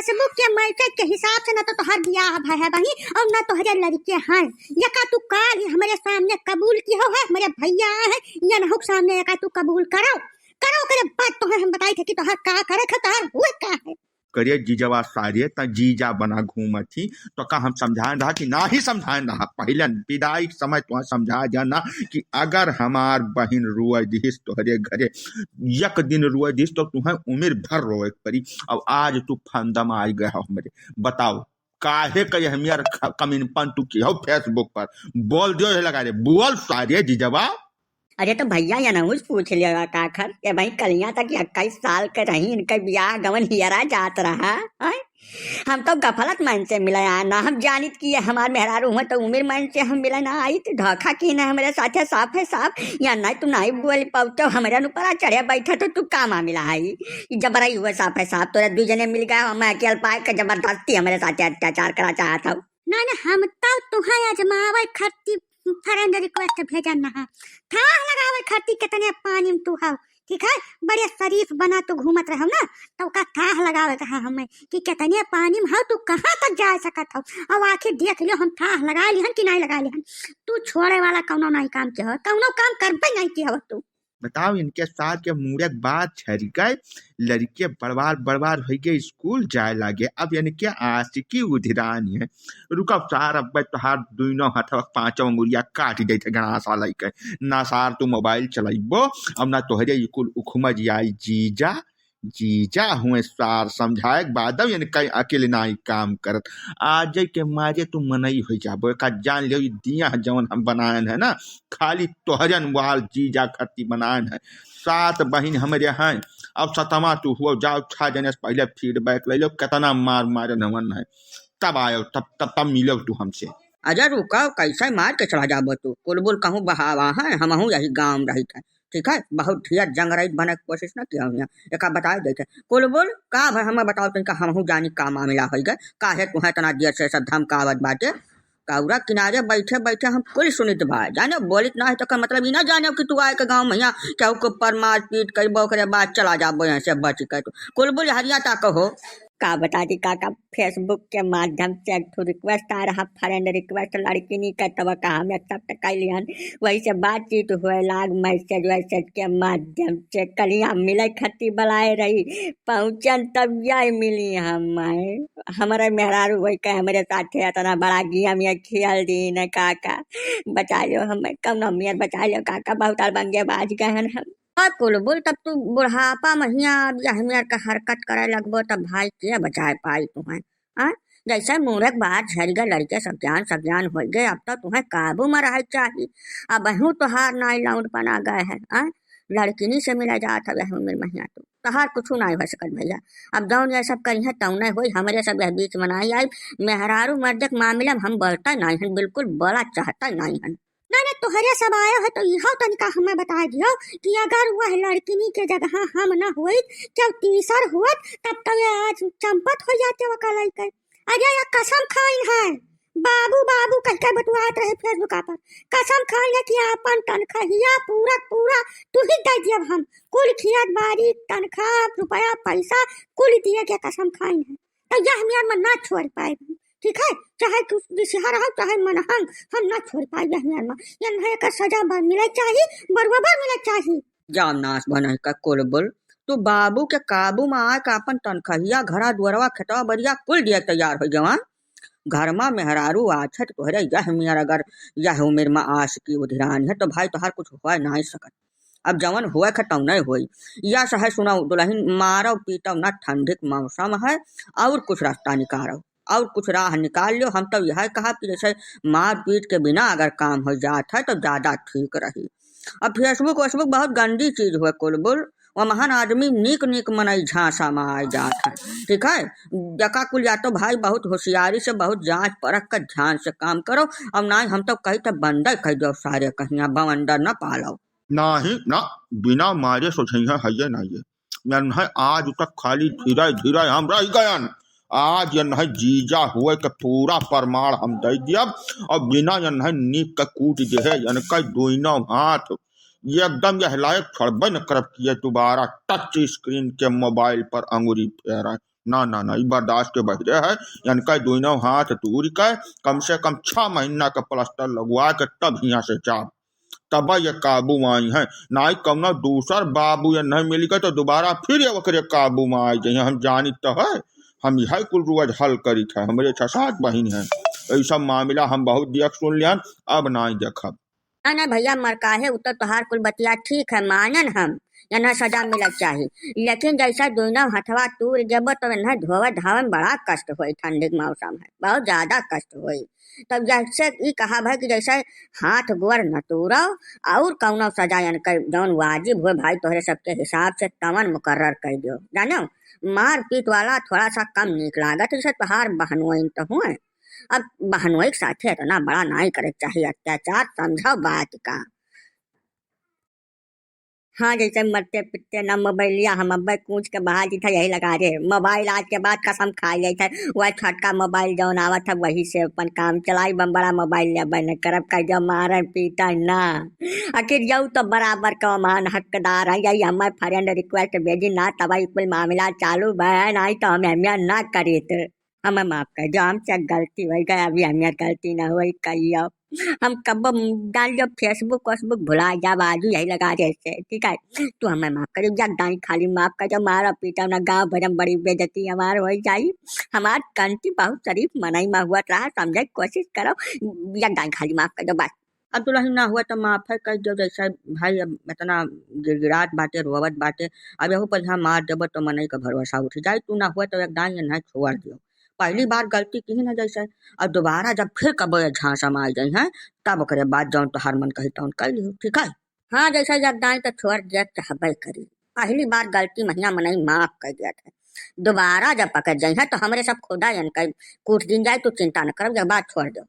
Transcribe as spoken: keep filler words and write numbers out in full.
Facebook के message के हिसाब से ना तो तोहर बियाह भय है बहिन, और ना तोहरे लड़के हैं। यका तू काल ही हमरे सामने कबूल किहो है, हमरे भैया है, यनहु के सामने यका तू कबूल करो, करो, ओकरे बाद तोहे हम बताई थे कि तोहर का करे थे, तोहर हुए का है। करे जीजवा सारे, त जीजा बना घूमत ही, तो का हम समझाए रहा कि नाही समझाए रहा? पहिले विदाई के समय तुहे समझाए जाना कि अगर हमार बहिन रोए दिहिस तोहरे घरे, एक दिन रोए दिहिस, तो तुहे उम्र भर रोए के पड़ी। अब आज तू फंदम आई गए हो हमरे, बताओ काहे का यह मेर ख-, कमीनपन तू किहो Facebook पर? बोल दियो, ये लगा रे, बोल सारे जीजवा। अरे तो भैया, यनहु से पूछ लिया का खर, ये भाई कलिया तक इक्कीस साल के रही, इनके बियाह गवन हियरा जात रहा, हैं? हम तो गफलत मन से मिले आए ना, हम जानित कि ये हमार मेहरारू हुए तो उम्र मन से हम मिले ना आई, तो धोखा की ना हमरे साथे साफ है साफ, या नहीं तू नहीं बोल पाऊ तो हमरे ऊपर चढ़े बैठे तो तू का मामला है? ई जबरई हुए साफ है साफ, तोरे दुई जने मिल गए, हम अकेल पाए के जबरदस्ती हमरे साथे अत्याचार करा चाहत हो। ना, ना, हम तो तुहे आजमावे खातिर friend request भेजन ना है। थाह लगावे खातिर कितने पानी में तू हव, ठीक है? बड़े शरीफ बना तू घूमत रहो ना, तो का थाह लगावे के है हमें कि कितने पानी में हव, तू कहाँ तक जा सकत हव। अब आखिर देख लियो, हम थाह लगा लिहन कि नहीं लगा लिहन। तू छोड़े वाला कौनो नहीं काम के हो, कौनो काम करबे नहीं के हो तू। बताओ, इनके साथ के मूड़े के बात झरि गए, लड़के बड़वार बड़वार होइ गए, स्कूल जाए लागे। अब इनके आशिकी उधिरान है। रुकब सार, अब तोहार दुइनो हथवा पाँचों अंगुरिया काट देते गणासा लइके। ना सार तू मोबाइल चलाइबो, अब ना तोहरे ई कुल उखमज आई जीजा। जीजा हुए सार, समझाए के बाद अब इनका अकेले ना ई काम करत। आज के मारे तू मनई हो जाबो, एका जान लियो, ई दिया जवन हम बनायन है ना, खाली तोहरे अनुवाल जीजा खातिर बनायन है। सात बहिन हमरे हैं, अब सतमा तू हुआ, जाओ छह जने से पहले feedback ले लो, कितना मार मारन हवन है, तब आयो, तब, तब, तब मिलो तू हमसे। अरे रुको, कैसे मार के चला जाबो तू? कुलबुल कहूँ बहावा है, हमहूँ यही गाँव रहित है, ठीक है? बहुत ढेर जंगरैत बने के कोशिश न किया हुआ। एका बताए देते। कुलबुल, का भाई हमें बताओ तनिका, हमहूँ जानी का मामला होइ गए, काहे तुहें इतना देर से सब धमकावत बाटे? कौरा किनारे बैठे बैठे हम कुल सुनित बा, जाने बोलित ना है तो का मतलब ई ना जाने कि तू आए के गाँव में यहाँ केहू के ऊपर मारपीट करबो, ओकरे बाद चला जाबो यहाँ से बच के। तू कुलबुल हरिया ता कहो। का बता दी काका, Facebook के माध्यम से एक ठो request आ रहा, friend request, लड़किनी का, तब का हम accept कर लिहन। वही से बातचीत हुए लाग, message वैसेज के माध्यम से। कलिया मिले खती बलाए रही, पहुँचन तब यही मिली हम। हमरे मेहरारू वही कहे, हमरे साथे इतना बड़ा game ये खेल दी न काका, बचा लियो हमें, कौनो मेर बचा लियो काका, बहुत अड़बंगे बाज गए हन हम। और कुलबुल, तब तू बुढ़ापा महिया अब यह मेर का हरकत करे लगबो, तब भाई के बचाए पाई तुहें? हाँ, जैसे मूरख बाहर झर गए, लड़के सब जान सब जान हो गए, अब तो तुहें काबू में रहे चाही। अब हूँ तोहार नाई लौंड बना गए है, हाँ? लड़किनी से मिला जात हवे उम्र महिया तू, तोहार कुछ नाई हो सकत भैया। अब जौन ये सब करी है तौने होई, हमरे सब यह बीच में नाई आई। मेहरारू मर्द के मामले में हम बोलता नाई हन, बिल्कुल बोला चाहता नाई हन। ना, ना, तोहरे सब आयो है तो इहो तनिका हमें बता दियो कि अगर वह लड़किनी के जगह हम न होइत, केहू तीसर होत, तब तो ये आज चंपत हो जाते वो कलाई के। अरे ये कसम खाइन है, बाबू बाबू कह के बतुआत रहे Facebook पर, कसम खाइन है कि आपन तनखहिया पूरा पूरा तू ही दे दियब हम, कुल खियत बारी तनखा रुपया पैसा कुल दिए के कसम खाइन है। तो यह मेर में ना छोड़ पाए, ठीक है? चाहे तू रिसिहा रहो, चाहे मनहंग, हम ना छोड़ पाए यह मेर में। यह नहीं का सजा बा-, मिले चाही, बरुआ बा मिले चाही। जाम नाश बनई का कुलबुल, तू बाबू के काबू में आके आपन तनखहिया, घरा दुअरवा, खेतवा बरिया कुल दिए तैयार हो गवा। घर में मेहरारू आछत तोहरे यह मेर अगर यह उम्र में आशिकी उधिरान है तो भाई तोहार कुछ हो नहीं सकत। अब जवन हुए ख तौने होई। या सहे सुनौ दुलहिन, मारौ पीटौ ना, ठंडी के मौसम है, और कुछ रास्ता निकालौ, और कुछ राह निकाल लो। हम तो यह कहा कि जैसे मारपीट के बिना अगर काम हो जात है तो ज्यादा ठीक रही। अब Facebook वेसबुक बहुत गंदी चीज हुए कुलबुल, वह महान आदमी नीक नीक मनई झांसा में आए जात है, ठीक है। जका कुल या तो भाई बहुत होशियारी से, बहुत जांच परख कर ध्यान से काम करो। अब ना हम तो कही तो बंदर कह दो सारे कहिया बवंडर न पालो। नाही ना, बिना मारे सोझइहा हइये नाइये। यन्है आज तक खाली धीरे धीरे हम रह गयन। आज यन्है जीजा हुए के पूरा प्रमाण हम दे दियब और बिना यन्है नीक के कूट देहे यनकै दुइनो हाथ एकदम यह लायक छोड़बे न करब कि ये दोबारा touch screen के mobile पर अंगुरी फेरे। ना, ना, ना, ई बर्दाश्त के बहिरे है। इनका दुइनों हाथ तूर के कम से कम छह महीना का प्लास्टर लगवा के तब हियाँ से जाब, तब ये काबू में आई हैं। नाई कौनो दूसर बाबू ये नहीं मिल गए तो दोबारा फिर ये ओकरे काबू में आ जाइए। हम जानित तो है, हम यह कुल रोज हल करित है, हमरे छह सात बहिन हैं। ई सब मामला हम बहुत देख सुन लियन, अब नाई देखब। ना, ना भैया, मर काहे, उ तो तोहार कुल बतिया ठीक है, मानन हम, इन्हें सजा मिलक चाही, लेकिन जैसे दुइनों हथवा तूर देबो तो इन्हें धोवे धावे में बड़ा कष्ट होई, ठंडी के मौसम है, बहुत ज्यादा कष्ट होई। तब जैसे ई कहा भाई कि जैसे हाथ गोड़ न तूरो और कौनो सजा इनके जौन वाजिब होए भाई तोहरे सबके हिसाब से तवन मुकर्रर कर दियो, जानो। मारपीट वाला थोड़ा सा कम नीक लागत, जैसे तोहार बहनोइन तो हुए, अब बहनोई के साथे इतना बड़ा नाई करे के चाही अत्याचार, समझो बात का। हाँ, जैसे मरते पिटते ना मोबाइलिया, हम अब्बे कूच के बहा दी था, यही लगा रे। मोबाइल आज के बाद कसम खा जाए था, वह छोटका मोबाइल जौन आवत है, वही से अपन काम चलाई। बम बड़ा मोबाइल ले बने करब, कह दिया मारे पीटा ना। आखिर यू तो बराबर का मान हकदार है, यही हमारे फ्रेंड रिक्वेस्ट भेजी ना, तब ई कुल मामला चालू भय, नहीं तो हम एहमियत ना करीत। हमें माफ कर दो, हमसे गलती हो गई, अभी हमें गलती ना होई, कहियो हम कब डाल दो Facebook वसबुक भुला जाब, आजू यही लगा जैसे, ठीक है। तू हमें माफ कर दो, जग दाई खाली माफ कर दो, मारा पीटा ना, गाँव भर में बड़ी बेइज्जती हमार हो जाई। हमार गलती, बहुत शरीफ मनई में हुआ रहा, समझे के कोशिश करो, जग दाई खाली माफ कर दो बस। अब दुल्हन ना हुआ तो माफ है कर दो, जैसे भाई अब इतना गिड़गिड़ात बाटे, रोवत बाटे, अब यहू पर यहाँ मार देबो तो मनई का भरोसा उठ जाए। तू ना हुआ तो एक दाई ना छोड़ दियो, पहली बार गलती की ना जैसे, और दोबारा जब फिर कबो ये झांसा में आ जाई हैं, तब ओकरे बाद जौन तोहार मन कही तौन कर लियो, ठीक है। हाँ, जैसे जब दाई तो छोड़ दिया चाहबे करी, पहली बार गलती महिया मनई माफ कर दिया था, दोबारा जब पकड़ जाई हैं तो हमरे सब खुदा इनका कूट दिन जाए, तू चिंता न करब, एक बार छोड़ दो।